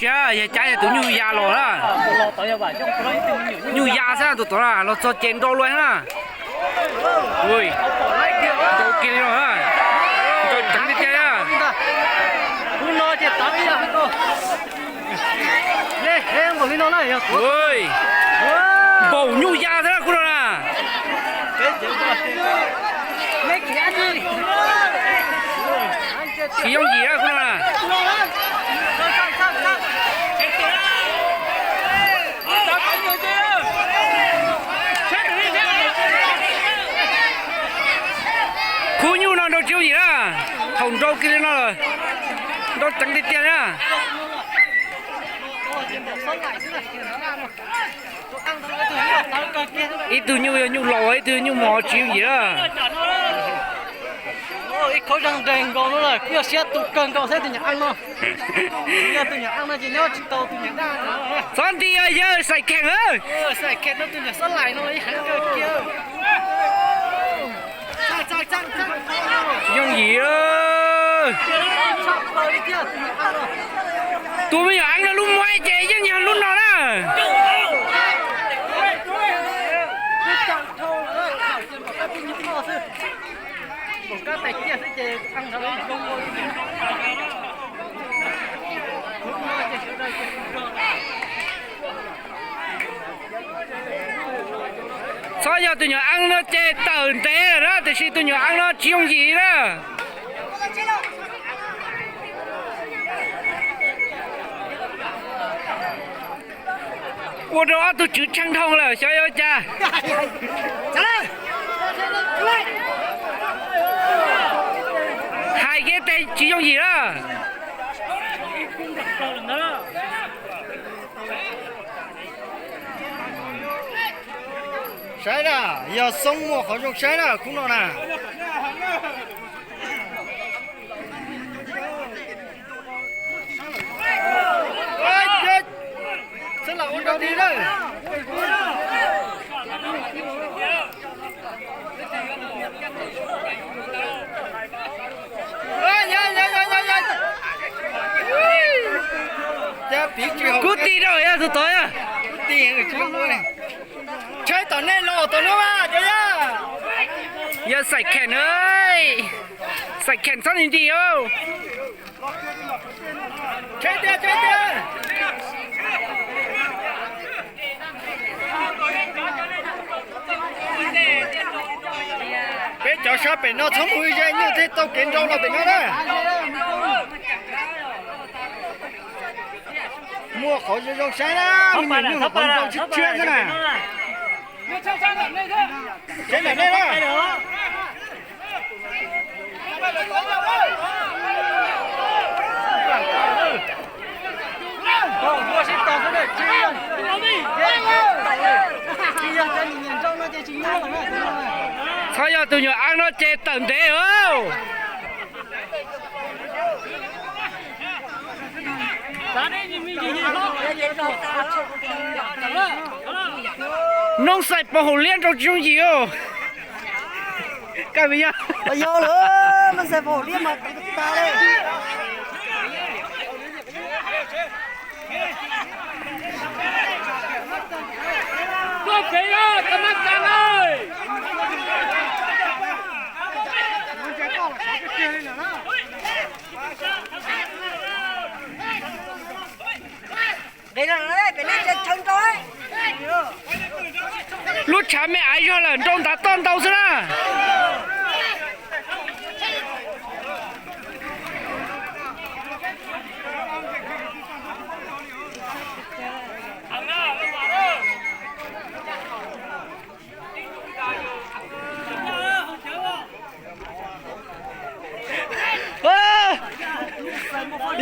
Yog cab yog tus nyuj ya los na. Nyuj ya xwb tus tod na, los txog ces nrau luaj na. Nrau kiag li no na. Nrau ceev tiag tiag na. Npaum nyuj ya xwb na khub no na. Tsis yooj yim na khub no na. Khub nyuj no nrau tsis yooj yim na. Thaum nrau kiag li no lawm, nrau ceev tiag tiag na. Ib tug nyuj yog nyuj laus, ib tug nyuj mos tsis yooj yim na. Ib khob zaj nres nkaus no lawm, kuj yog siab tus kawg nkaus thiab tus nyuam eeb no. Yog tus nyuam eeb no ces nyob tsis tau tus nyuam daj no. Txhob nti yawg Xais Kheem, Xais Kheem no tus nyuam xob laim no ib heev kawg kiag. Tsis yooj yim. Tus me nyuam eeb no lub muab ces yeej yog lub no na. Txhob yog tus nyuam eeb no ces tawm ntev lawm na, tiam sis tus nyuam eeb no tsis yooj yim na. Ua rau ob tug tswv tsheej dhau lawm xyov yuav ua cas. Hais kiag tes tsis yooj yim na. Saib na, yog Xoob muaj qhov zoo saib na khub no na. Kub ti rau yog tus tod yog. Tshaib tom nej los tom no mas cov yog. Yog Xais Kheem na, Xais Kheem txhob nti nti os. Peb cov sab pem no txhob mus ze nyuj thiaj tau kev nrau los pem no na. Muaj qhov zoo zoo saib na, me nyuam nyuj qhov nrau tshiab tshiab xwb na. Saib ntawm nej na. Txhob yog tus nyuam eeb no ces tawm ntev os. Noob Xais Pov Haum Liab nrau tsis yooj yim os. Yog lawm, Noob Xais Pov Haum Liab mas tas li. Lub tshav me aiv zog lawm, nrau ntav toj ntau xwb na.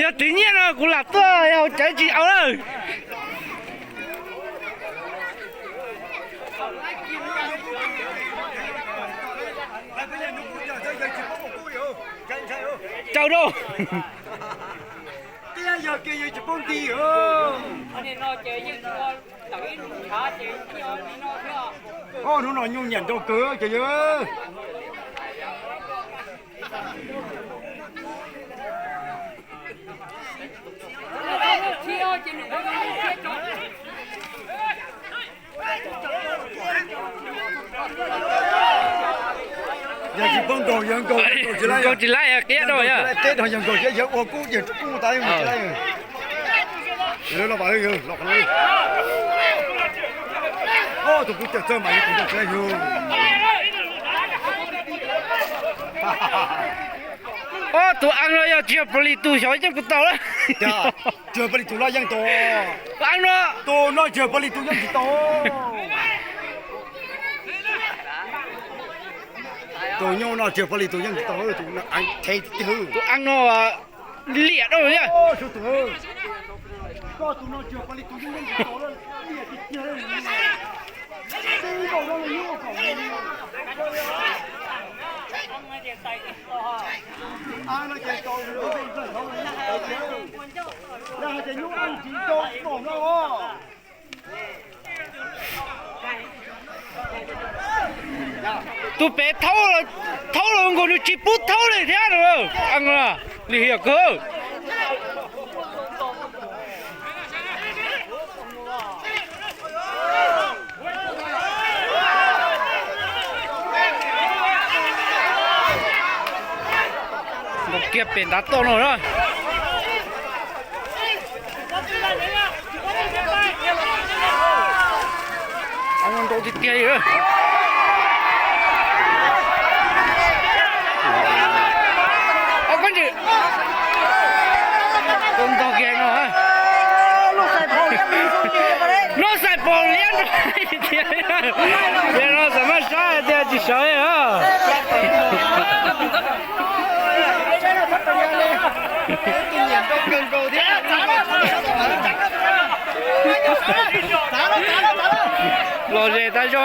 Yog twv nyiaj no kuv lam tuaj, yog hauv cawv tsis au lawm. Caw rau. Hnub no nyuj nyiam nrau kawg ces yog. Yog tsis paub nkaug yawg nkaug, nkaug tsis laib, qia rau yawg, qia rau yawg nkaug thiab yawg ua kub ces kub tas li. Los los los, tus kuv cawm txawj mas yog tus nkaug tsis laib yug. Ob tug ees no yog tsis yog Pov Lis tus xyov yeej kuv tau lawm. Tsis yog Pov Lis tus los yeej tau. Tus ees no, tus no tsis yog Pov Lis tus yeej tsis tau. Tus nyuj no tsis yog Pov Lis tus yeej tsis tau, tus ees no liam dua thiab. Koj tus no tsis yog Pov Lis tus yeej tsis tau, liam tiag tiag. Tus pem thaub, thaub los nkaus nws tsis pub thaub li thiab. Lig hiam kawg. Nkaus kiag pem ntav toj no na. Nkaus tiag tiag li. Ob koj ntsis, tus ntog kiag no. Lub xaim pom liab nrog tiag tiag. Tias no xam maj sab tias tsis sawv li os. Los ze tag zog.